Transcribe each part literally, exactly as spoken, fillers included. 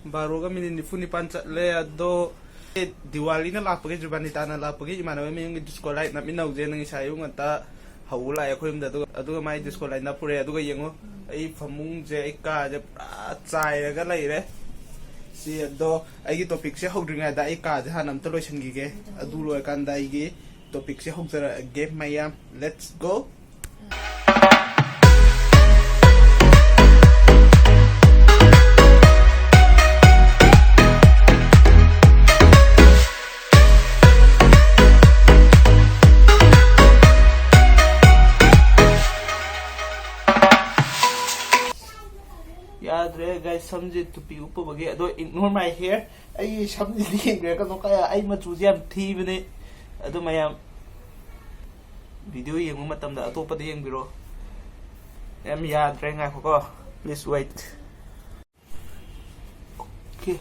ꯕꯥꯔꯣꯒ minute ꯅꯤꯐꯨ ꯅꯤꯄꯥꯟ ꯆꯠꯂꯦ꯫ ꯑꯗꯣ ꯗꯤꯋꯥꯂꯤꯅ ꯂꯥꯛꯄꯒꯤ, ꯖꯨꯕꯥꯅꯤꯇꯥꯅ ꯂꯥꯛꯄꯒꯤ ꯏꯃꯥꯟꯅꯕ ꯃꯌꯨꯝꯒꯤ ꯗꯤꯁꯀꯣ ꯂꯥꯏꯠ ꯅꯝꯃꯤꯟꯅꯧꯁꯦꯅ ꯉꯁꯥꯏ ꯑꯌꯨꯛ ꯉꯟꯇꯥ ꯍꯧꯕ ꯂꯥꯛꯑꯦ ꯑꯩꯈꯣꯏ ꯌꯨꯝꯗ꯫ ꯑꯗꯨꯒ, ꯑꯗꯨꯒ ꯃꯥꯏ ꯗꯤꯁꯀꯣ ꯂꯥꯏꯠ ꯅꯞꯄꯨꯔꯦ꯫ ꯑꯗꯨꯒ ꯌꯦꯡꯉꯣ, ꯑꯩ ꯐꯃꯨꯡꯁꯦ, ꯑꯩ ꯀꯥꯁꯦ ꯄꯨꯔꯥ ꯆꯥꯏꯔꯒ ꯂꯩꯔꯦ꯫ ꯁꯤ, ꯑꯗꯣ ꯑꯩꯒꯤ ꯇꯣꯄꯤꯛꯁꯦ ꯍꯧꯗ꯭ꯔꯤꯉꯩꯗ ꯑꯩ ꯀꯥꯁꯦ ꯍꯥꯟꯅ ꯑꯝꯇ ꯂꯣꯏꯁꯤꯟꯈꯤꯒꯦ꯫ ꯑꯗꯨ ꯂꯣꯏꯔꯀꯥꯟꯗ ꯑꯩꯒꯤ ꯇꯣꯄꯤꯛꯁꯦ ꯍꯧꯖꯔꯛꯑꯒꯦ ꯃꯌꯥꯝ꯫ Let's go! ꯌꯥꯗ꯭ꯔꯦ guys, ꯁꯝꯁꯦ ꯇꯨꯄꯤ ꯎꯞꯄꯕꯒꯤ꯫ ꯑꯗꯣ ignore my hair, ꯑꯩ ꯁꯝꯁꯤꯗꯤ ꯌꯦꯡꯕꯤꯔꯛꯀꯅꯨ, ꯀꯌꯥ ꯑꯩ ꯃꯆꯨꯁꯦ ꯌꯥꯝ ꯊꯤꯕꯅꯦ꯫ ꯑꯗꯨ ꯃꯌꯥꯝ video ꯌꯦꯡꯕ ꯃꯇꯝꯗ ꯑꯇꯣꯞꯄꯗ ꯌꯦꯡꯕꯤꯔꯣ꯫ ꯌꯥꯝ ꯌꯥꯗ꯭ꯔꯦ, ꯉꯥꯏꯈꯣꯀꯣ, please wait꯫ Okay꯫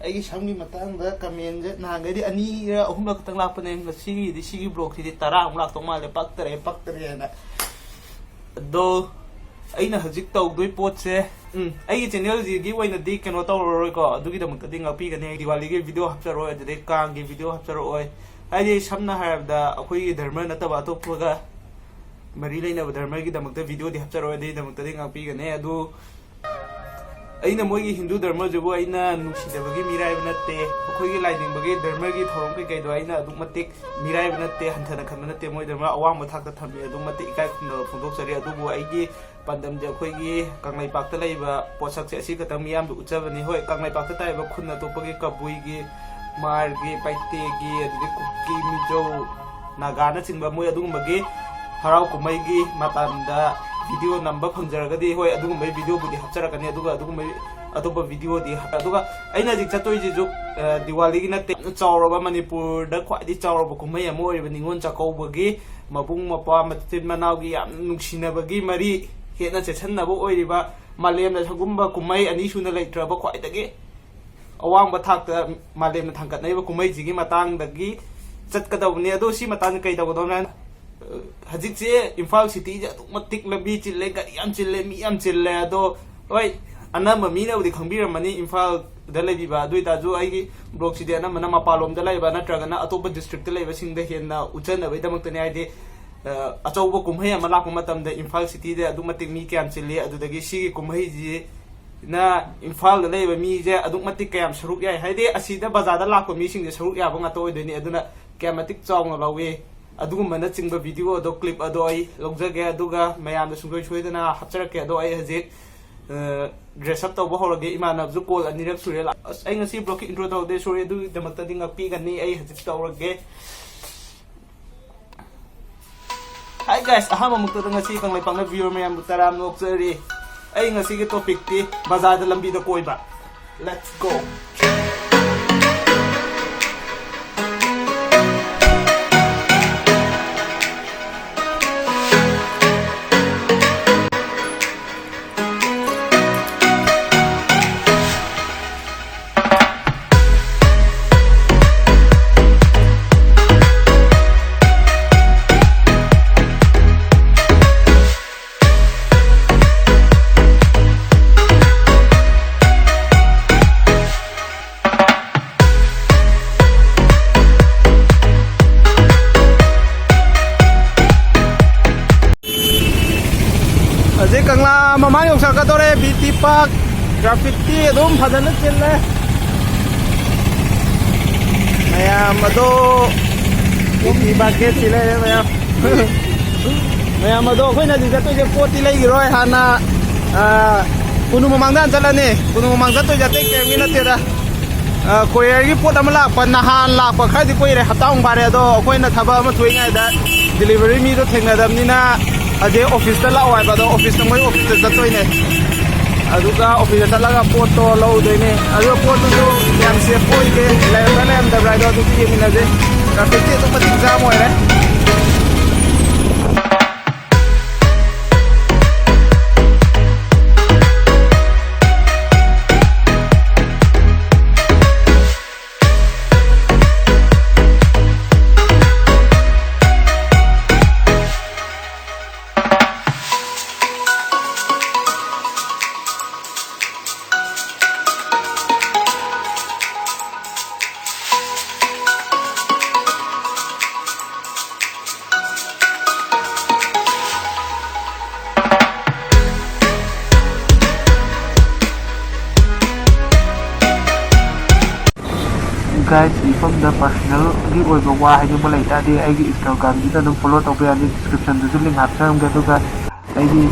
ꯑꯩꯒꯤ ꯁꯝꯒꯤ ꯃꯇꯥꯡꯗ commentꯁꯦ ꯅꯍꯥꯟꯈꯩꯗꯤ ꯑꯅꯤꯔ ꯑꯍꯨꯝꯂꯛ ꯈꯛꯇꯪ ꯂꯥꯛꯄꯅꯦ, ꯉꯁꯤꯒꯤꯗꯤ, ꯁꯤꯒꯤ vlogꯁꯤꯗꯤ ꯇꯔꯥꯃꯨꯛ ꯂꯥꯛꯇꯧ ꯃꯥꯜꯂꯦ, ꯄꯛꯇꯔꯦ, ꯄꯛꯇꯔꯦꯅ꯫ ꯑꯗꯣ ꯑꯩꯅ ꯍꯧꯖꯤꯛ ꯇꯧꯗꯣꯏ ꯄꯣꯠꯁꯦ, ꯎꯝ, ꯑꯩꯒꯤ channelꯁꯤꯒꯤ ꯑꯣꯏꯅꯗꯤ ꯀꯩꯅꯣ ꯇꯧꯔꯔꯣꯏꯀꯣ, ꯑꯗꯨꯒꯤꯗꯃꯛꯇꯗꯤ ꯉꯥꯛꯄꯤꯒꯅꯤ꯫ ꯗꯤꯋꯥꯂꯤꯒꯤ video ꯍꯥꯞꯆꯔꯛꯑꯣꯏ, ꯑꯗꯨꯗꯩ ꯀꯥꯡꯒꯤ video ꯍꯥꯞꯆꯔꯛꯑꯣꯏ꯫ ꯍꯥꯏꯗꯤ ꯁꯝꯅ ꯍꯥꯏꯔꯕꯗ ꯑꯩꯈꯣꯏꯒꯤ ꯙꯔꯃ ꯅꯠꯇꯕ ꯑꯇꯣꯞꯄꯒ ꯃꯔꯤ ꯂꯩꯅꯕ ꯙꯔꯃꯒꯤꯗꯃꯛꯇ videoꯗꯤ ꯍꯥꯞꯆꯔꯛꯑꯣꯏ, ꯑꯗꯨꯒꯤꯗꯃꯛꯇꯗꯤ ꯉꯥꯛꯄꯤꯒꯅꯤ꯫ ꯑꯗꯨ ꯑꯩꯅ ꯃꯣꯏꯒꯤ ꯍꯤꯟꯗꯨ ꯙꯔꯃꯁꯤꯕꯨ ꯑꯩꯅ ꯅꯨꯡꯁꯤꯗꯕꯒꯤ ꯃꯤꯔꯥꯏꯕ ꯅꯠꯇꯦ, ꯑꯩꯈꯣꯏꯒꯤ ꯂꯥꯏꯅꯤꯡꯕꯒꯤ ꯙꯔꯃꯒꯤ ꯊꯧꯔꯝ ꯀꯩꯀꯩꯗꯣ ꯑꯩꯅ ꯑꯗꯨꯛ ꯃꯇꯤꯛ ꯃꯤꯔꯥꯏꯕ ꯅꯠꯇꯦ, ꯍꯟꯊꯅ ꯈꯟꯕ ꯅꯠꯇꯦ, ꯃꯣꯏ ꯙꯔꯃ ꯑꯋꯥꯡꯕ ꯊꯥꯛꯇ ꯊꯝꯃꯤ, ꯑꯗꯨꯛ ꯃꯇꯤꯛ ꯏꯀꯥꯏ ꯈꯨꯝꯅꯕ ꯐꯣꯡꯗꯣꯛꯆꯔꯤ꯫ ꯑꯗꯨꯕꯨ ꯑꯩꯒꯤ ꯄꯥꯟꯗꯝꯗꯤ ꯑꯩꯈꯣꯏꯒꯤ ꯀꯪꯂꯩꯄꯥꯛꯇ ꯂꯩꯕ ꯄꯣꯠꯁꯛꯁꯦ ꯑꯁꯤ ꯈꯛꯇꯪ ꯃꯤꯌꯥꯝꯗ ꯎꯠꯆꯕꯅꯤ꯫ ꯍꯣꯏ, ꯀꯪꯂꯩꯄꯥꯛꯇ ꯇꯥꯔꯤꯕ ꯈꯨꯟ ꯑꯇꯣꯞꯄꯒꯤ ꯀꯕꯨꯏꯒꯤ, ꯃꯥꯔꯒꯤ, ꯄꯥꯏꯇꯦꯒꯤ, ꯑꯗꯨꯗꯒꯤ ꯀꯨꯀꯤ, ꯃꯤꯖꯣ, ꯅꯥꯒꯥꯅꯆꯤꯡꯕ ꯃꯣꯏ ꯑꯗꯨꯒꯨꯝꯕꯒꯤ ꯍꯔꯥꯎ ꯀꯨꯝꯍꯩꯒꯤ ꯃꯇꯝꯗ video ꯅꯝꯕ ꯐꯪꯖꯔꯒꯗꯤ, ꯍꯣꯏ, ꯑꯗꯨꯒꯨꯝꯕꯒꯤ videoꯕꯨꯗꯤ ꯍꯥꯞꯆꯔꯛꯀꯅꯤ, ꯑꯗꯨꯒ ꯑꯗꯨꯒꯨꯝꯕꯒꯤ ꯑꯇꯣꯞꯄ videoꯗꯤ ꯍꯥꯞ-, ꯑꯗꯨꯒ ꯑꯩꯅ ꯍꯧꯖꯤꯛ ꯆꯠꯇꯣꯏꯁꯤꯁꯨ, ꯑ, ꯗꯤꯋꯥꯂꯤꯒꯤ ꯅꯠꯇꯦ, ꯌꯥꯝꯅ ꯆꯥꯎꯔꯕ, ꯃꯅꯤꯄꯨꯔꯗ ꯈ꯭ꯋꯥꯏꯗꯒꯤ ꯆꯥꯎꯔꯕ ꯀꯨꯝꯍꯩ ꯑꯃ ꯑꯣꯏꯔꯤꯕ ꯅꯤꯉꯣꯜ ꯆꯥꯛꯀꯧꯕꯒꯤ ꯃꯕꯨꯡ ꯃꯧꯄ꯭ꯋꯥ ꯃꯆꯤꯟ ꯃꯅꯥꯎꯒꯤ ꯌꯥꯝꯅ ꯅꯨꯡꯁꯤꯅꯕꯒꯤ ꯃꯔꯤ ꯍꯦꯟꯅ ꯆꯦꯠꯁꯟꯅꯕ ꯑꯣꯏꯔꯤꯕ, ꯃꯥꯂꯦꯝꯗ ꯁꯤꯒꯨꯝꯕ ꯀꯨꯝꯍꯩ ꯑꯅꯤ ꯁꯨꯅ ꯂꯩꯇ꯭ꯔꯕ ꯈ꯭ꯋꯥꯏꯗꯒꯤ ꯑꯋꯥꯡꯕ ꯊꯥꯛꯇ ꯃꯥꯂꯦꯝꯅ ꯊꯥꯡꯒꯠꯅꯔꯤꯕ ꯀꯨꯝꯍꯩꯁꯤꯒꯤ ꯃꯇꯥꯡꯗꯒꯤ ꯆꯠꯀꯗꯧꯕꯅꯤ꯫ ꯑꯗꯣ ꯁꯤ ꯃꯇꯥꯡꯗ ꯀꯩ ꯇꯧꯒꯗꯧꯅꯤ ꯍꯥꯏꯅ, ꯑ, ꯍꯧꯖꯤꯛꯁꯦ ꯏꯝꯐꯥꯜ cityꯁꯦ ꯑꯗꯨꯛ ꯃꯇꯤꯛ ꯂꯝꯕꯤ ꯆꯤꯜꯂꯦ, ꯒꯥꯔꯤ ꯌꯥꯝ ꯆꯤꯜꯂꯦ, ꯃꯤ ꯌꯥꯝ ꯆꯤꯜꯂꯦ꯫ ꯑꯗꯣ ꯍꯣꯏ, ꯑꯅꯝꯕ ꯃꯤꯅꯕꯨꯗꯤ ꯈꯪꯕꯤꯔꯝꯃꯅꯤ ꯏꯝꯐꯥꯜꯗ ꯂꯩꯕꯤꯕ, ꯑꯗꯨ ꯑꯣꯏꯇꯥꯔꯁꯨ ꯑꯩꯒꯤ ꯕ꯭ꯂꯣꯒꯁꯤꯗꯤ ꯑꯅꯝꯕꯅ ꯃꯄꯥꯟꯂꯣꯝꯗ ꯂꯩꯕ ꯅꯠꯇ꯭ꯔꯒꯅ ꯑꯇꯣꯞꯄ ꯗꯤꯁꯇ꯭ꯔꯤꯛꯇ ꯂꯩꯕꯁꯤꯡꯗ ꯍꯦꯟꯅ ꯎꯠꯆꯅꯕꯒꯤꯗꯃꯛꯇꯅꯤ꯫ ꯍꯥꯏꯗꯤ, ꯑ, ꯑꯆꯧꯕ ꯀꯨꯝꯍꯩ ꯑꯃ ꯂꯥꯛꯄ ꯃꯇꯝꯗ ꯏꯝꯐꯥꯜ ꯁꯤꯇꯤꯗ ꯑꯗꯨꯛ ꯃꯇꯤꯛ ꯃꯤ ꯀꯌꯥꯝ ꯆꯤꯜꯂꯤ, ꯑꯗꯨꯗꯒꯤ ꯁꯤꯒꯤ ꯀꯨꯝꯍꯩꯁꯤꯅ ꯏꯝꯐꯥꯜꯗ ꯂꯩꯕ ꯃꯤꯁꯦ ꯑꯗꯨꯛ ꯃꯇꯤꯛ ꯀꯌꯥꯝ ꯁꯔꯨꯛ ꯌꯥꯏ, ꯍꯥꯏꯗꯤ ꯑꯁꯤꯗ ꯕꯖꯥꯔꯗ ꯂꯥꯛꯄ ꯃꯤꯁꯤꯡꯁꯦ ꯁꯔꯨꯛ ꯌꯥꯕ ꯉꯥꯛꯇ ꯑꯣꯏꯗꯣꯏꯅꯤ꯫ ꯑꯗꯨꯅ ꯀꯌꯥꯝ ꯃꯇꯤꯛ ꯆꯥꯎꯅ ꯂꯧꯏ, ꯑꯗꯨꯒꯨꯝꯕꯅꯆꯤꯡꯕ ꯚꯤꯗꯤꯑꯣ ꯑꯗꯣ, ꯀ꯭ꯂꯤꯞ ꯑꯗꯣ ꯑꯩ ꯂꯧꯖꯒꯦ, ꯑꯗꯨꯒ ꯃꯌꯥꯝꯗ ꯁꯨꯡꯁꯣꯏ ꯁꯣꯏꯗꯅ ꯍꯥꯞꯆꯔꯛꯀꯦ꯫ ꯑꯗꯣ ꯑꯩ ꯍꯧꯖꯤꯛ, ꯑ, ꯗ꯭ꯔꯦꯁ ꯑꯞ ꯇꯧꯕ ꯍꯧꯔꯒꯦ꯫ ꯏꯃꯥꯟꯅꯕꯁꯨ ꯀꯣꯜ ꯑꯅꯤꯔꯛ ꯁꯨꯔꯦ ꯂꯥꯛ-, ꯑꯁ, ꯑꯩ ꯉꯁꯤ ꯕ꯭ꯂꯣꯒꯀꯤ ꯏꯟꯇ꯭ꯔꯣ ꯇꯧꯗꯦ, ꯁꯣꯔꯤ, ꯑꯗꯨꯒꯤꯗꯃꯛꯇꯗꯤ ꯉꯥꯛꯄꯤꯒꯅꯤ꯫ ꯑꯩ ꯍꯧꯖꯤꯛ ꯇꯧꯔꯒꯦ꯫ ꯍꯥꯏ ꯒꯥꯏꯁ, ꯑꯍꯥꯟꯕ ꯃꯛꯇꯗ ꯉꯁꯤ ꯀꯪꯂꯩꯄꯥꯛꯅ ꯚꯤꯌꯨꯔ ꯃꯌꯥꯝꯕꯨ ꯇꯔꯥꯝꯅ ꯑꯣꯛꯆꯔꯤ꯫ ꯑꯩ ꯉꯁꯤꯒꯤ ꯇꯣꯄꯤꯛꯇꯤ ꯕꯖꯥꯔꯗ ꯂꯝꯕꯤꯗ ꯀꯣꯏꯕ꯫ Let's go! ꯍꯧꯖꯤꯛ ꯀꯪꯂꯥ ꯃꯃꯥꯡ ꯌꯧꯁꯜꯂꯛꯀꯗꯧꯔꯦ, ꯕꯤ ꯇꯤ ꯄꯥꯔꯛ꯫ ꯇ꯭ꯔꯥꯐꯤꯛꯇꯤ ꯑꯗꯨꯝ ꯐꯖꯅ ꯆꯤꯜꯂꯦ꯫ ꯃꯌꯥꯝ ꯑꯗꯣ ꯕꯤ ꯇꯤ ꯃꯥꯔꯀꯦꯠꯁꯤ ꯂꯩꯔꯦ ꯃꯌꯥꯝ꯫ ꯃꯌꯥꯝ ꯑꯗꯣ ꯑꯩꯈꯣꯏꯅ ꯍꯧꯖꯤꯛ ꯆꯠꯇꯣꯏꯁꯦ ꯄꯣꯠꯇꯤ ꯂꯩꯈꯤꯔꯣꯏ꯫ ꯍꯥꯟꯅ, ꯑ, ꯀꯣꯅꯨꯡ ꯃꯃꯥꯡꯗ ꯍꯥꯟꯅ ꯆꯠꯂꯅꯤ꯫ ꯀꯣꯅꯨꯡ ꯃꯃꯥꯡ ꯆꯠꯇꯣꯏꯁꯦ ꯑꯇꯩ ꯀꯔꯤꯝꯒꯤ ꯅꯠꯇꯦꯗ꯫ ꯑ, ꯀꯣꯔꯤꯌꯔꯒꯤ ꯄꯣꯠ ꯑꯃ ꯂꯥꯛꯄ, ꯅꯍꯥꯟ ꯂꯥꯛꯄ ꯈꯔꯗꯤ ꯀꯨꯏꯔꯦ, ꯍꯞꯇꯥꯃꯨꯛ ꯐꯥꯔꯦ꯫ ꯑꯗꯣ ꯑꯩꯈꯣꯏꯅ ꯊꯕꯛ ꯑꯃ ꯊꯣꯛꯏꯉꯩꯗ ꯗꯤꯂꯤꯚꯔꯤ ꯃꯤꯗꯣ ꯊꯦꯡꯅꯗꯕꯅꯤꯅ, ꯑꯗꯩ ꯑꯣꯐꯤꯁꯇ ꯂꯥꯛꯑꯣ ꯍꯥꯏꯕ, ꯑꯗꯣ ꯑꯣꯐꯤꯁꯇ, ꯃꯣꯏ ꯑꯣꯐꯤꯁꯇ ꯆꯠꯇꯣꯏꯅꯦ꯫ ꯑꯗꯨꯒ ꯑꯣꯐꯤꯁꯇ ꯆꯠꯂꯒ ꯄꯣꯠꯇꯣ ꯂꯧꯗꯣꯏꯅꯦ꯫ ꯑꯗꯨꯒ ꯄꯣꯠꯇꯨꯁꯨ ꯌꯥꯝ ꯁꯦꯐ ꯑꯣꯏꯗꯦ, ꯂꯩꯔꯝꯕ꯭ꯔꯥ ꯂꯩꯔꯝꯗꯕ꯭ꯔꯥ ꯍꯥꯏꯗꯣ ꯑꯗꯨꯁꯨ ꯌꯦꯡꯃꯤꯟꯅꯁꯦ꯫ ꯇ꯭ꯔꯥꯐꯤꯛꯇꯤ ꯑꯗꯨꯛ ꯃꯇꯤꯛ ꯖꯥꯝ ꯑꯣꯏꯔꯦ꯫ Guys, ꯃꯐꯝꯗ personal ꯒꯤ ꯑꯣꯏꯕ ꯋꯥ ꯍꯥꯏꯅꯤꯡꯕ ꯂꯩ ꯇꯥꯔꯗꯤ ꯑꯩꯒꯤ Instagram ꯁꯤꯗ ꯑꯗꯨꯝ follow ꯇꯧꯕ ꯌꯥꯅꯤ, description ꯗꯁꯨ link ꯍꯥꯞꯆꯔꯝꯒꯦ꯫ ꯑꯗꯨꯒ ꯑꯩꯒꯤ,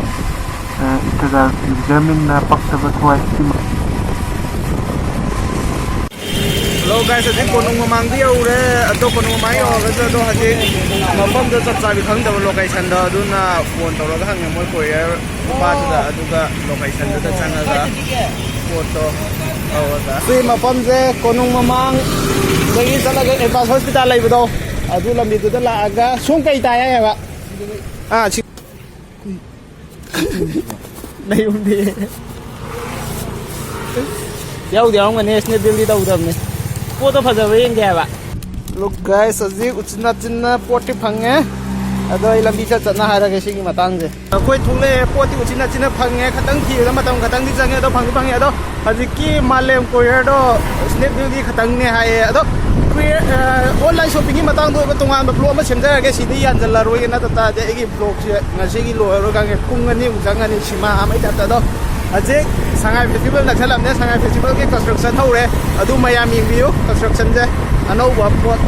ꯑ, Instagram user ꯃꯤꯡꯅ ꯄꯛꯇꯕ ꯊꯋꯥꯏ ꯁꯤꯃ꯫ Hello guys, ꯍꯧꯖꯤꯛ ꯀꯣꯅꯨꯡ ꯃꯃꯥꯡꯗ ꯌꯧꯔꯦ꯫ ꯑꯗꯣ ꯀꯣꯅꯨꯡ ꯃꯃꯥꯡ ꯌꯧꯔꯒꯁꯨ ꯑꯗꯣ ꯍꯧꯖꯤꯛ ꯃꯐꯝꯗꯣ ꯆꯞ ꯆꯥꯕꯤ ꯈꯪꯗꯕ location ꯗꯣ, ꯑꯗꯨꯅ phone ꯇꯧꯔꯒ ꯍꯪꯉꯦ ꯃꯣꯏ courier ꯅꯨꯄꯥꯗꯨꯗ, ꯑꯗꯨꯒ location ꯗꯨꯗ ꯆꯪꯉꯒ ꯄꯣꯠꯇꯣ ꯇꯧꯔꯒ꯫ ꯁꯤ ꯃꯐꯝꯁꯦ ꯀꯣꯅꯨꯡ ꯃꯃꯥꯡꯗꯒꯤ ꯆꯠꯂꯒ Advance Hospital ꯂꯩꯕꯗꯣ, ꯑꯗꯨ ꯂꯝꯕꯤꯗꯨꯗ ꯂꯥꯛꯑꯒ ꯁꯣꯝ ꯀꯩ ꯇꯥꯏ ꯍꯥꯏꯕ? ꯑꯥ, ꯁꯤ ꯅꯌꯨꯝꯗꯤ ꯌꯥꯎꯗꯤ ꯌꯥꯎꯔꯝꯒꯅꯤ, ꯁ꯭ꯅꯦꯞꯗꯤꯜꯗꯤ ꯇꯧꯗꯕꯅꯤ꯫ ꯄꯣꯠꯇꯣ ꯐꯖꯕ꯭ꯔꯥ ꯌꯦꯡꯒꯦ ꯍꯥꯏꯕ꯫ Look guys, ꯍꯧꯖꯤꯛ ꯎꯆꯤꯟ ꯅꯥꯆꯤꯟꯅ ꯄꯣꯠꯇꯤ ꯐꯪꯉꯦ, ꯑꯗꯣ ꯑꯩ ꯂꯝꯕꯤ ꯆꯠ ꯆꯠꯅ ꯍꯥꯏꯔꯒꯦ ꯁꯤꯒꯤ ꯃꯇꯥꯡꯁꯦ꯫ ꯑꯩꯈꯣꯏ ꯊꯣꯛꯂꯛꯑꯦ, ꯄꯣꯠꯇꯤ ꯎꯆꯤꯟ ꯅꯥꯆꯤꯟꯅ ꯐꯪꯉꯦ, ꯈꯇꯪ ꯊꯤꯕꯗ ꯃꯇꯝ ꯈꯇꯪꯗꯤ ꯆꯪꯉꯦ, ꯑꯗꯣ ꯐꯪꯗꯤ ꯐꯪꯉꯦ꯫ ꯑꯗꯣ ꯍꯧꯖꯤꯛꯀꯤ ꯃꯥꯂꯦꯝ courier ꯗꯣ ꯁ꯭ꯅꯦꯞꯗꯤꯜꯒꯤ ꯈꯇꯪꯅꯦ ꯍꯥꯏꯌꯦ꯫ ꯑꯗꯣ courier, ꯑ, online shopping ꯒꯤ ꯃꯇꯥꯡꯗ ꯑꯣꯏꯕ ꯇꯣꯉꯥꯟꯕ vlog ꯑꯃ ꯁꯦꯝꯖꯔꯒꯦ, ꯁꯤꯗꯤ ꯌꯥꯟꯁꯤꯜꯂꯔꯣꯏꯒꯦ, ꯅꯠꯇ ꯇꯥꯔꯗꯤ ꯑꯩꯒꯤ vlog ꯁꯦ ꯉꯁꯤꯒꯤ ꯂꯣꯏꯔꯔꯣꯏ ꯈꯪꯉꯦ, ꯄꯨꯡ ꯑꯅꯤꯃꯨꯛ ꯆꯪꯉꯅꯤ ꯁꯤꯃꯥ ꯑꯃꯒꯤ ꯇꯥꯏꯞꯇ꯫ ꯑꯗꯣ ꯍꯧꯖꯤꯛ ꯁꯉꯥꯏ festival ꯅꯛꯁꯜꯂꯝꯅꯦ, ꯁꯉꯥꯏ festival ꯒꯤ construction ꯍꯧꯔꯦ, ꯑꯗꯨ ꯃꯌꯥꯝ ꯌꯦꯡꯕꯤꯌꯨ construction ꯁꯦ꯫ ꯑꯅꯧꯕ ꯄꯣꯠ,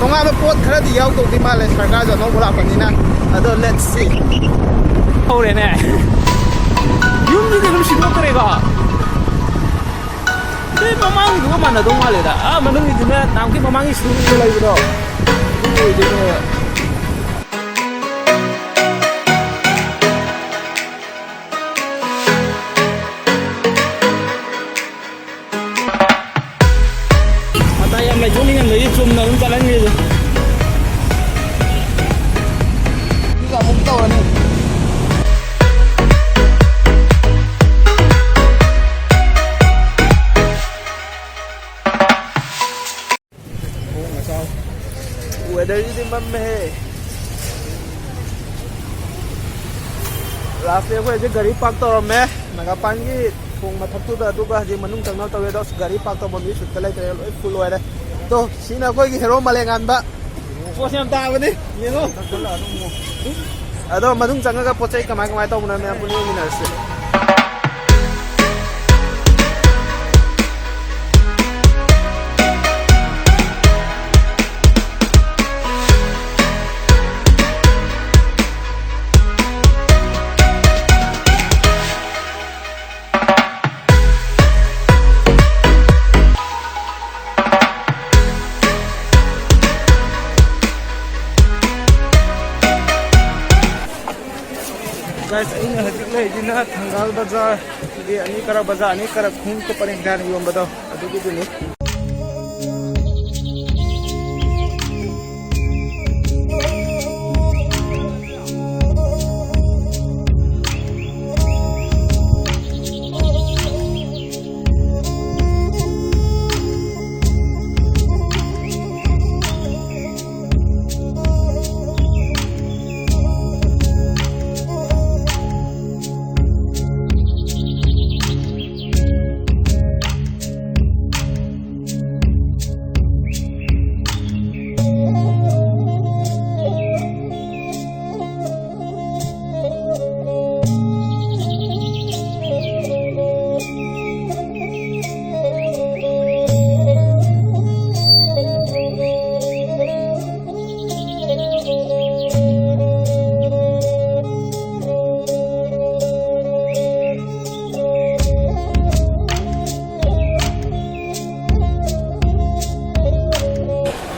ꯇꯣꯉꯥꯟꯕ ꯄꯣꯠ ꯈꯔꯗꯤ ꯌꯥꯎꯗꯧꯗꯤ ꯃꯥꯜꯂꯦ, ꯁꯔꯀꯥꯔꯁꯨ ꯑꯅꯧꯕ ꯂꯥꯛꯄꯅꯤꯅ꯫ ꯑꯗꯣ let's see꯫ ꯍꯧꯔꯦꯅꯦ꯫ ꯌꯨꯝꯁꯤꯗꯤ ꯑꯗꯨꯝ ꯁꯤꯗꯣꯛꯈ꯭ꯔꯦꯀꯣ꯫ ꯑꯗꯩ ꯃꯃꯥꯡꯒꯤꯗꯨꯒ ꯃꯥꯟꯅꯗꯧ ꯃꯥꯜꯂꯦꯗ꯫ ꯑꯥ, ꯃꯅꯨꯡꯒꯤꯗꯨꯅ ꯅꯍꯥꯟꯃꯨꯛꯀꯤ ꯃꯃꯥꯡꯒꯤ ꯁꯤꯗꯣꯛꯈꯤꯕ ꯂꯩꯕꯗꯣ, ꯑꯗꯨ ꯑꯣꯏꯗꯣꯏꯅꯦꯕ꯫ ꯃꯇꯥꯏ ꯌꯥꯝ ꯂꯩꯊꯣꯛꯅꯤꯡꯉꯝꯗꯒꯤ ꯆꯨꯝꯅ ꯑꯗꯨꯝ ꯆꯠꯍꯟꯈ꯭ꯔꯤꯗꯣ꯫ ꯑꯗꯨꯒ ꯑꯃꯨꯛ ꯇꯧꯔꯅꯤ꯫ Weather ꯁꯤꯗꯤ ꯃꯝꯃꯦꯍꯦ꯫ Last ꯇ ꯑꯩꯈꯣꯏ ꯍꯧꯖꯤꯛ ꯒꯥꯔꯤ park ꯇꯧꯔꯝꯃꯦ ꯅꯥꯒꯥꯄꯥꯟꯒꯤ ꯊꯣꯡ ꯃꯊꯛꯇꯨꯗ, ꯑꯗꯨꯒ ꯍꯧꯖꯤꯛ ꯃꯅꯨꯡ ꯆꯪꯅꯕ ꯇꯧꯋꯦ꯫ ꯑꯗꯣ ꯑꯁ, ꯒꯥꯔꯤ park ꯇꯧꯐꯝꯗꯤ ꯁꯨꯠꯇ ꯂꯩꯇ꯭ꯔꯦ, ꯂꯣꯏ full ꯑꯣꯏꯔꯦ꯫ ꯇꯣ, ꯁꯤꯅ ꯑꯩꯈꯣꯏꯒꯤ hero ꯃꯥꯂꯦꯝꯉꯥꯟꯕ꯫ ꯄꯣꯠꯁꯦ ꯌꯥꯝ ꯇꯥꯕꯅꯤ, ꯌꯦꯡꯉꯣ꯫ ꯑꯗꯣ ꯃꯅꯨꯡ ꯆꯪꯉꯒ ꯄꯣꯠ ꯆꯩ ꯀꯃꯥꯏ ꯀꯃꯥꯏ ꯇꯧꯕꯅꯣ ꯃꯌꯥꯝ ꯄꯨꯟꯅ ꯌꯦꯡꯃꯤꯟꯅꯔꯁꯤ꯫ Guys, ꯑꯩꯅ ꯍꯧꯖꯤꯛ ꯂꯩꯔꯤꯁꯤꯅ ꯊꯪꯒꯥꯜ ꯕꯖꯥꯔ, ꯍꯥꯏꯗꯤ ꯑꯅꯤ ꯀꯔꯛ ꯕꯖꯥꯔ, ꯑꯅꯤ ꯀꯔꯛ ꯈꯣꯡꯎꯞꯀ ꯄꯔꯦꯡ ꯁꯥꯅ ꯌꯣꯟꯕꯗꯣ, ꯑꯗꯨꯒꯤꯗꯨꯅꯤ꯫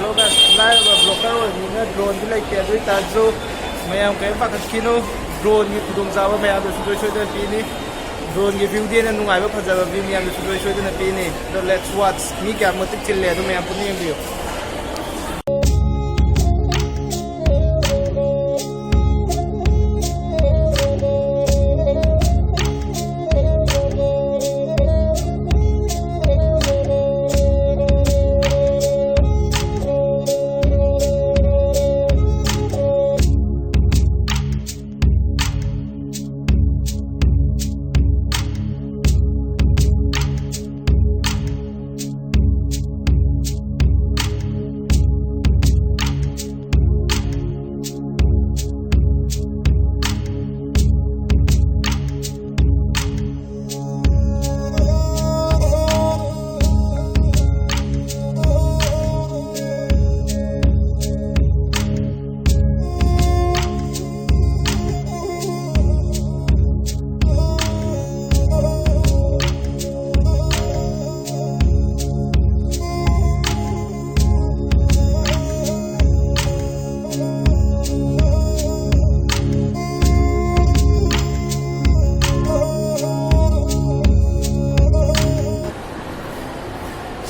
Hello guys, ꯂꯥꯏꯔꯕ vlogger ꯑꯣꯏꯕꯅꯤꯅ drone ꯗꯤ ꯂꯩꯇꯦ, ꯑꯗꯨ ꯑꯣꯏꯇꯥꯔꯁꯨ ꯃꯌꯥꯝ ꯀꯔꯤꯝ ꯄꯥꯈꯠꯈꯤꯅꯨ, drone ꯒꯤ ꯈꯨꯗꯣꯡꯆꯥꯕ ꯃꯌꯥꯝꯗꯣ ꯁꯨꯡꯁꯣꯏ ꯁꯣꯏꯗꯅ ꯄꯤꯅꯤ꯫ Drone ꯒꯤ view ꯗꯤ ꯍꯦꯟꯅ ꯅꯨꯡꯉꯥꯏꯕ, ꯐꯖꯕ view ꯃꯌꯥꯝꯗꯣ ꯁꯨꯡꯁꯣꯏ ꯁꯣꯏꯗꯅ ꯄꯤꯅꯤ꯫ ꯑꯗꯣ let's watch꯫ ꯃꯤ ꯀꯌꯥꯃꯨꯛꯇꯤ ꯆꯤꯜꯂꯦ, ꯑꯗꯨ ꯃꯌꯥꯝ ꯄꯨꯟꯅ ꯌꯦꯡꯕꯤꯌꯨ꯫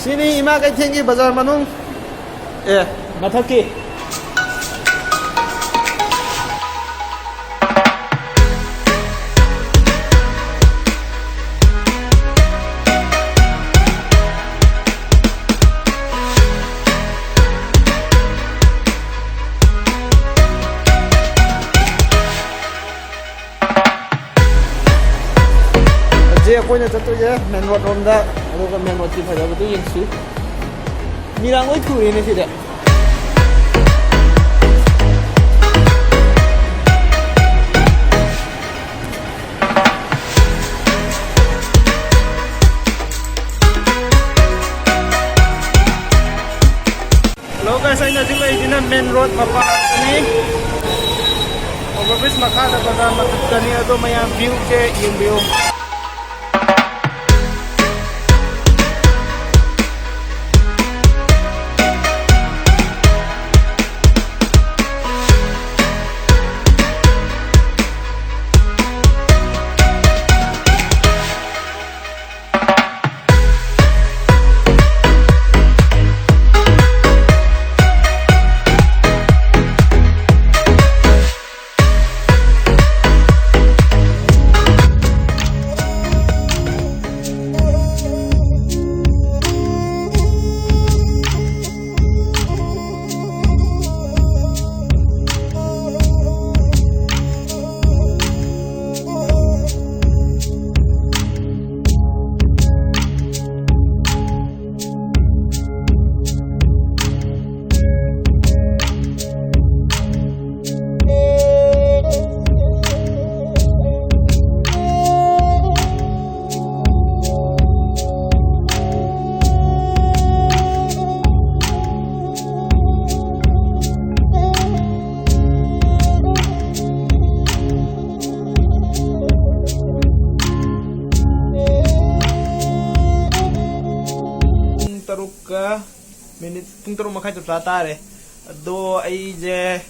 ꯁꯤꯅꯤ ꯏꯃꯥ ꯀꯩꯊꯦꯜꯒꯤ ꯕꯖꯥꯔ ꯃꯅꯨꯡ꯫ ꯑꯦ, ꯃꯊꯛꯀꯤ꯫ ꯍꯧꯖꯤꯛ ꯑꯩꯈꯣꯏꯅ ꯆꯠꯇꯣꯏꯁꯦ ꯃꯦꯟ ꯔꯣꯗ ꯔꯣꯝꯗ, ꯑꯗꯨꯒ ꯃꯦꯟ ꯔꯣꯗꯀꯤ ꯐꯖꯕꯗꯨ ꯌꯦꯡꯁꯤ꯫ ꯃꯤꯔꯥꯡ ꯂꯣꯏ ꯊꯨꯔꯦꯅꯦ ꯁꯤꯗ꯫ Hello guys, ꯑꯩꯅ ꯍꯧꯖꯤꯛ ꯂꯩꯔꯤꯁꯤꯅ ꯃꯦꯟ ꯔꯣꯗ ꯃꯄꯥꯗꯅꯤ꯫ ꯑꯣꯚꯔ ꯕ꯭ꯔꯤꯖ ꯃꯈꯥꯗ ꯕꯖꯥꯔ ꯃꯊꯛꯇꯅꯤ꯫ ꯑꯗꯣ ꯃꯌꯥꯝ ꯚ꯭ꯌꯨꯁꯦ ꯌꯦꯡꯕꯤꯌꯨ꯫ ꯄꯨꯡ ꯇꯔꯨꯛꯀ ꯃꯤꯅꯤꯠ, ꯄꯨꯡ ꯇꯔꯨꯛ ꯃꯈꯥꯏ ꯆꯞ ꯆꯥ ꯇꯥꯔꯦ꯫ ꯑꯗꯣ ꯑꯩꯁꯦ,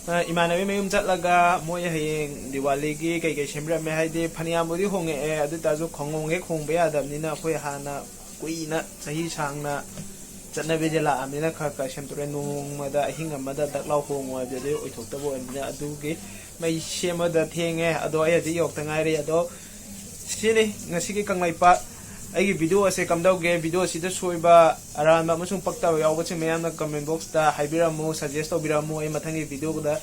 ꯑ, ꯏꯃꯥꯟꯅꯕꯤ ꯃꯌꯨꯝ ꯆꯠꯂꯒ ꯃꯣꯏ ꯍꯌꯦꯡ ꯗꯤꯋꯥꯂꯤꯒꯤ ꯀꯩꯀꯩ ꯁꯦꯝꯕꯤꯔꯝꯃꯦ, ꯍꯥꯏꯗꯤ ꯐꯅꯌꯥꯝꯕꯨꯗꯤ ꯍꯣꯡꯉꯛꯑꯦ, ꯑꯗꯨ ꯑꯣꯏ ꯇꯥꯔꯁꯨ ꯈꯣꯡꯎꯣꯡ ꯍꯦꯛ ꯍꯣꯡꯕ ꯌꯥꯗꯕꯅꯤꯅ ꯑꯩꯈꯣꯏ ꯍꯥꯟꯅ ꯀꯨꯏꯅ ꯆꯍꯤ ꯁꯥꯡꯅ ꯆꯠꯅꯕꯤꯁꯦ ꯂꯥꯛꯑꯕꯅꯤꯅ ꯈꯔ ꯈꯔ ꯁꯦꯝꯗꯣꯛꯑꯦ꯫ ꯅꯣꯡꯃꯗ ꯑꯍꯤꯡ ꯑꯃꯗ ꯗꯛ ꯂꯥꯎ ꯍꯣꯡꯉꯣ ꯍꯥꯏꯕꯗꯨꯗꯤ ꯑꯣꯏꯊꯣꯛꯇꯕ ꯑꯣꯏꯕꯅꯤꯅ ꯑꯗꯨꯒꯤ ꯃꯩ ꯁꯦꯝꯕꯗ ꯊꯦꯡꯉꯦ꯫ ꯑꯗꯣ ꯑꯩ ꯍꯧꯖꯤꯛ ꯌꯧꯔꯛꯇ ꯉꯥꯏꯔꯤ꯫ ꯑꯗꯣ ꯁꯤꯅꯤ ꯉꯁꯤꯒꯤ ꯀꯪꯂꯩꯄꯥꯛ꯫ ꯑꯩꯒꯤ ꯚꯤꯗꯤꯑꯣ ꯑꯁꯦ ꯀꯝꯗꯧꯒꯦ? ꯚꯤꯗꯤꯑꯣ ꯑꯁꯤꯗ ꯁꯣꯏꯕ, ꯑꯔꯥꯟꯕ ꯑꯃꯁꯨꯡ ꯄꯛꯇꯕ ꯌꯥꯎꯕꯁꯤꯡ ꯃꯌꯥꯝꯅ ꯀꯃꯦꯟ ꯕꯣꯛꯁꯇ ꯍꯥꯏꯕꯤꯔꯝꯃꯨ, ꯁꯖꯦꯁ ꯇꯧꯕꯤꯔꯝꯃꯨ꯫ ꯑꯩ ꯃꯊꯪꯒꯤ ꯚꯤꯗꯤꯑꯣꯗ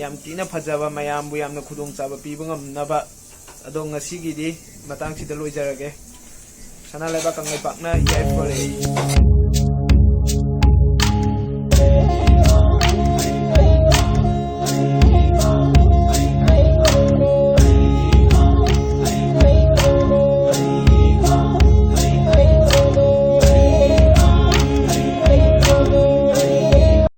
ꯌꯥꯝ ꯊꯤꯅ ꯐꯖꯕ, ꯃꯌꯥꯝꯕꯨ ꯌꯥꯝꯅ ꯈꯨꯗꯣꯡꯆꯥꯕ ꯄꯤꯕ ꯉꯝꯅꯕ꯫ ꯑꯗꯣ ꯉꯁꯤꯒꯤꯗꯤ ꯃꯇꯥꯡꯁꯤꯗ ꯂꯣꯏꯖꯔꯒꯦ꯫ ꯁꯅꯥ ꯂꯩꯕꯥꯛ ꯀꯪꯂꯩꯄꯥꯛꯅ ꯌꯥꯏꯐꯔꯦ꯫